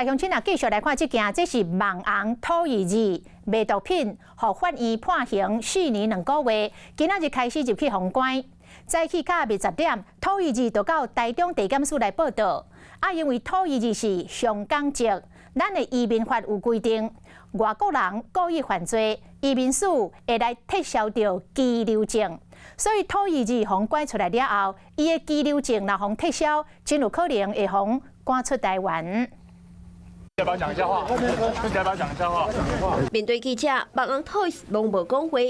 來鄉親啊，繼續來看這件，這是網紅土耳其賣毒品，予法院判刑4年2個月，今仔日開始入去予關。早起較未10點，土耳其就到台中地檢署來報到。啊，因為土耳其是香港籍，咱的移民法有規定，外國人故意犯罪，移民署會來撤銷著居留證。所以土耳其予趕出來了後，伊的居留證若予撤銷，真有可能會予趕出台灣。要不要講一下話？要不要講一下話？面對記者，網紅 Toys 攏無講話。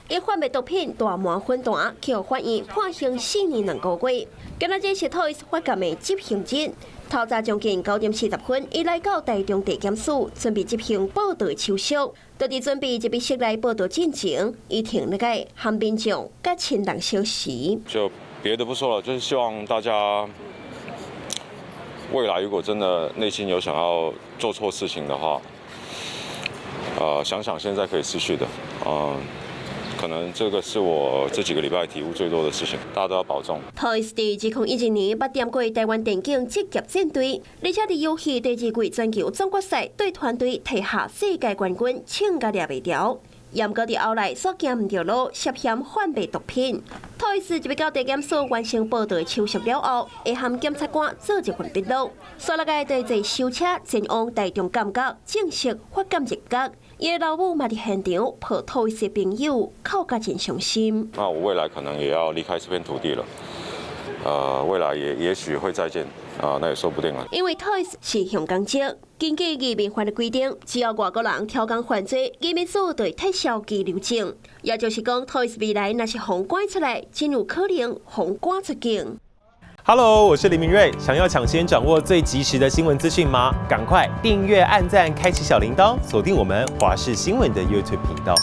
伊販賣毒品大麻粉團，予法院判刑4年2個月。今仔日是 Toys 法監的執行日，透早將近9點40分，伊來到台中地檢署，準備執行報到手續。就佇準備入去室內報到進前，伊停落來和民眾佮親人相識。就別的不說了，就是希望大家未來如果真的內心有想要做錯事情的話，想想現在可以失去的，可能這個是我這幾個禮拜體悟最多的事情，大家都要保重。 Toys 佇2012年捌踮過台灣電競職業戰隊，而且佇遊戲第二季全球總決賽對團隊提下世界冠軍，衝甲掠袂牢。毋過佇後來煞行毋著路，涉嫌販賣毒品。Toys 入去到地檢署完成報到手續了後，會和檢察官做一份筆錄。煞落來就坐修車前往台中監獄，正式發監入獄。伊的老母嘛佇現場抱 Toys 的朋友，哭甲真傷心。那我未來可能也要離開這片土地了，未來也許會再見，啊，那也說不定啊。因為 Toys 是香港籍，根據移民法的規定，只要外國人超工犯罪，移民署就會撤銷居留證。也就是講，Toys 未來若是予趕出來，真有可能予趕出境。 Hello，我是林明瑞。想要搶先掌握最及時的新聞資訊嗎？趕快訂閱、按讚、開啟小鈴鐺，鎖定我們華視新聞的 YouTube 頻道。